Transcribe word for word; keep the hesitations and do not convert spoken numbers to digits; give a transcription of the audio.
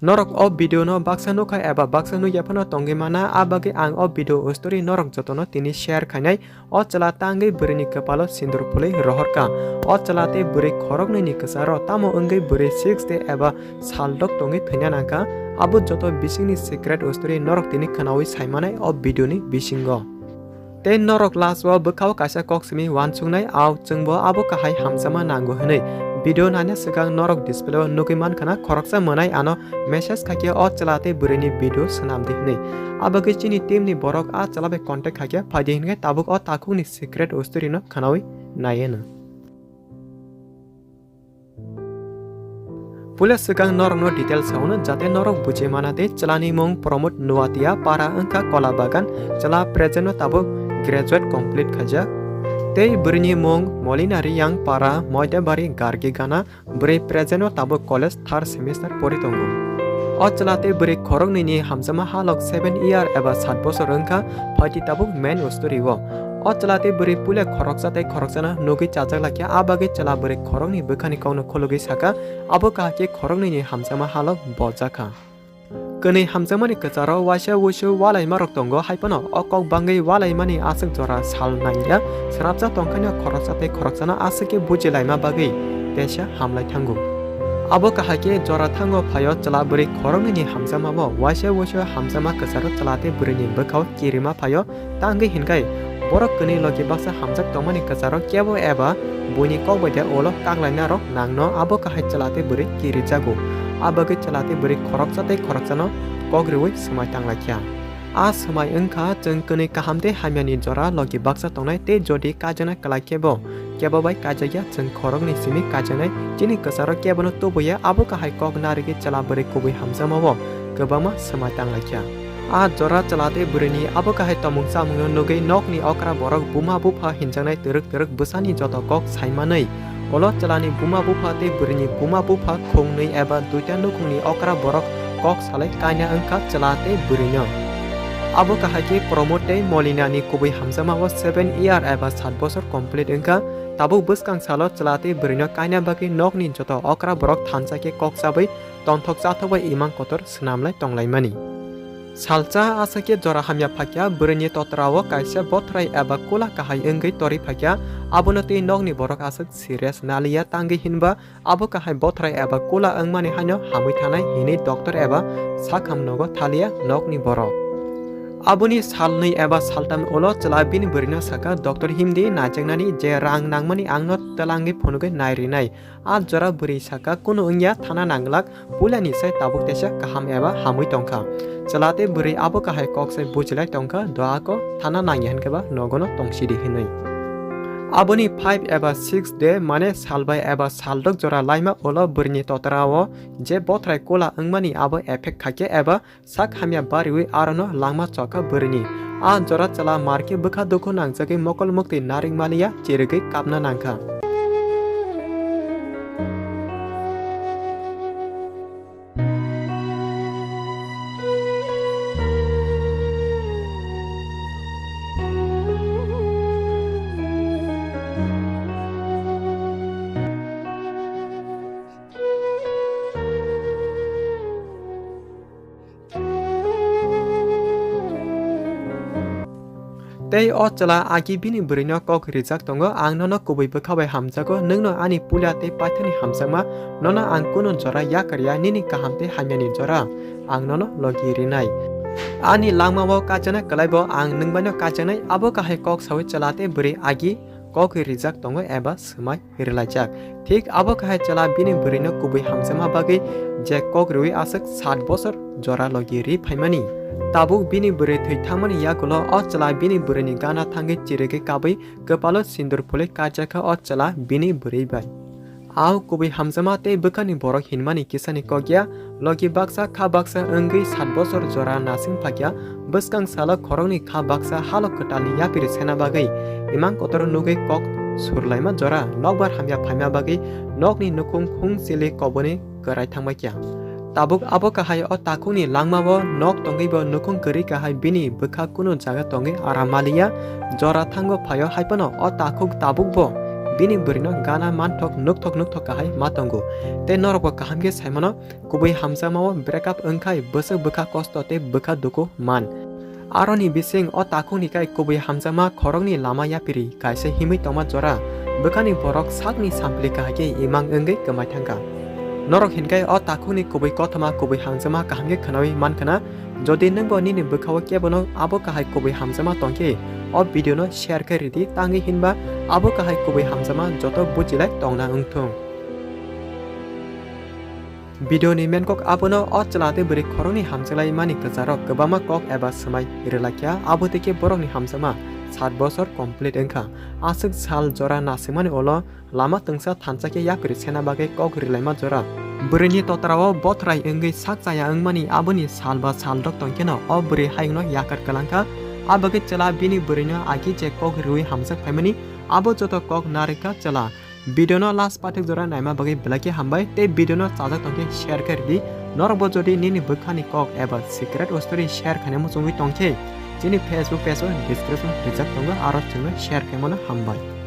Norok o video no baksa nukha eba baksa nukya phano tongwi mana, a bagwi ang o video o story norok jotono tini share khainai. O chwla tangwi bwrwini kwpalo sindur phulwi rohorkha. O chwla tei bwrwi khoroknwini kwcharo tamo wngwi bwrwi six day eba saldok tongwi thwina nangkha. Abo joto bisingni secret o story norok tini khwnawi saimanai o video ni bisingo. Tei norok last o bwkhao kaisa kok simi uansuknai, ao chwngbo abo kahai hamjakma nango hwnwi. Video naina swkang norok display o nugwi mankha na khoroksa mwnai ano message khaikhe o chwla tei bwrwini video swnamdi hwnwi. Abagwi chini team ni borok a chwla bai contact khaikhe phaidi hwnkhe tabuk o takhukni secret o story no khwnawi naiya no. Puila swkang norokno details saono jate norok buji mana tei chwlani mung Pramod Nuatia, para wngkha Kola Bagan, chwla present o tabuk graduate complete khaijak. Tei bwrwini mung Molina Riyang, para Moidabari Gargi Gana, bwrwi present o tabuk college third semester pori tongo. O chwla tei bwrwi khoroknwini hamjakma halok seven year eba sat bosor wngkha, phaidi tabuk main o story o. O chwla tei bwrwi puila khoroksa tei khoroksano nugwi chajak laikha, a bagwi chwla bwrwi khoroknwi bwkhani kokno khulugwi sakha, abo kahai khe khoroknwini hamjakma halok bojakha. Kwnwi hamjakmani kwcharo waisa wuisu walaima rok tongo, hai phano o kok bangwi walaimani aswk jora sal nangya, srapsa tongkhaino khoroksa tei khoroksano aswk khe bujilaima bagwi teisa hamlai thango. Abo kahai khe jora thango phaio chwla bwrwi khoroknwini hamjakmabo waisa wuisu hamjakma kwcharo chwla tei bwrwini bwkhao kirima phaio. Tangwi hinkhai borok kwnwi logi baksa hamjak tongmani kwcharo kebo eba buini kok bai de ulo kaklaina rok nangno abo kahai chwla tei bwrwi kirijago. A bagwi chwla tei bwrwi khoroksa tei khoroksano kok riwi swmai tanglaikha. A swmai wngkha chwng kwnwi kaham tei hamyani jora logi baksa tongnai tei jodi kaijakna kwlai kebo kebo bai kaijakya chwng khoroknwi simi kaijaknai chini kwcharo kebono tubuya abo kahai kok narigwi chwla bwrwi kubui hamjakmao kwbangma swmai tanglaikha. A jora chwla tei bwrwini abo kahai tongmung chamungno nugwi nokni okra borok buma bupha hinjaknai twrwk twrwk bwsani joto kok saimanwi. Ulo chwlani buma bupha tei bwrwini buma bupha khungnwi eba duita nukhungni okra borok kok salai kaina wngkha chwla tei bwrwino. Abo kahai khe Pramod tei Molinani kubui hamjakmao seven year eba sat bosor complete wngkha. Tabuk bwskang salo chwla tei bwrwino kaina bagwi nokni joto okra borok thansa khe kok chabwi tongthok chathok bai imang kotor swnamlai tonglaimani. Salsa aswk khe jora hamya phakya, bwrwini totrao kaisa bothrai eba kula kahai wngwi torwi phakya, abono tei nokni borok aswk serious naliya tangwi hinba abo kahai bothrai eba kula wngmani haino hamwi thanai hinwi doctor eba sakham nogo thaliya nokni borok. Aboni salnwi eba saltam ulo chwla bini bwrwino sakha, "Doctor himdi naijaknani je rang nangmani angno twlangwi phunugwi nairinai." A jora bwrwi sakha, "Kunu wngya, thana nanglak, puilani sai tabuk teisa kaham eba hamwi tongkha." Chwla tei bwrwi abo kahai kok sai bujilai tongkha, "Doa ko thana nangya hwnkhe ba nogono tongsidi," hinwi. Aboni five eba six day, mane salbai eba saldok jora laima ulo bwrwini totrao je bothrai kula wngmani abo effect khaikhe eba sak hamya bariwi arono langma chokha bwrwini. A jora chwla markhe bwkha dukhu nangjagwi mokol muktwi narik maliya chirigwi kapna nangkha. Tei o chwla agi bini bwrwino kok rijak tongo, "Ang nono kubui bwkha bai hamjago, nwngno ani puila tei paithakni hamjakma, nono ang kunu jora yakar ya, nini kaham tei hamyani jora ang nono logi rinai. Ani langmao kaijaknai kwlaibo ang nwng baino kaijaknai." Abo kahai kok saui chwla tei bwrwi agi kok rijak tongo eba swmai rilaijak. Thik abo kahai chwla bini bwrwino kubui hamjakma bagwi je kok riwi aswk sat bosor jora logi ri phaimani. Tabuk bini bwrwi thwi thangmani yagulo o chwla bini bwrwini gana thangwi chirigwi kabwi kwpalo sindur phulwi kaijakha o chwla bini bwrwi bai. Ao kubui hamjakma tei bwkhani borok hinmani kisani kok ya, logi baksa kha baksa wngwi sat bosor jora nasing phakya, bwskang salo khoroknwi kha baksa halok kwtalni yapiri sena bagwi imang kotor nugwi kok surlaima jora, nokbar hamya phaima bagwi nokni nukhung khung chili koboni kwrai thangbaikya. Tabuk abo kahai o takhukni langmao nok tongwibo nukhung kwrwi kahai bini bwkha kunu jaga tongwi aram maliya, jora thango phaio haiphano o takhuk tabukbo bini bwrwino gana manthok nukthok nukthok kahai ma tongo. Tei norokbo kaham khe saimano, kubui hamjakmao breakup wngkhai bwswk bwkha kosto tei bwkha dukhu man. Aroni bising o takhukni kai kubui hamjakma khoroknwi lama yapiri kaisa himwi tongma jora bwkhani borok sakni sampli kahai khe imang wngwi kwmai thangkha. Norok hinkhai o takhukni kubui kothoma kubui hamjakma kaham khe khwnawi mankha na? Jodi nwngbo nini bwkhao kebono abo kahai kubui hamjakma tongkhe, o video no share khe ridi, tangwi hinba abo kahai kubui hamjakma joto bujilai tongna wngthung. Video ni main kok abono, o chwla tei bwrwi khoroknwi hamjaklaimani kwcharok kwbangma kok eba swmai rwlaikha, abo tei khe borokni hamjakma sat bosor complete wngkha. Aswk sal jora nasikmani ulo lama twngsa thansa khe yapri sena bagwi kok rwlaima jora. Bwrwini totrao bothrai wngwi sak chaya wngmani aboni sal ba sal rok tongkheno o bwrwi hayungno yakar kwlangkha. A bagwi chwla bini bwrwino agi je kok rwui hamjak phaimani abo joto kok narwkha chwla. Video no last pathak jora naima bagwi belai khe hambai, tei video no chajak tongkhe share khe ridi. Norokbo jodi nini bwkhani kok eba secret story share khaina muchungwi tongkhe, chini Facebook page o description rijak tongo, aro chwngno share khaimano hambai.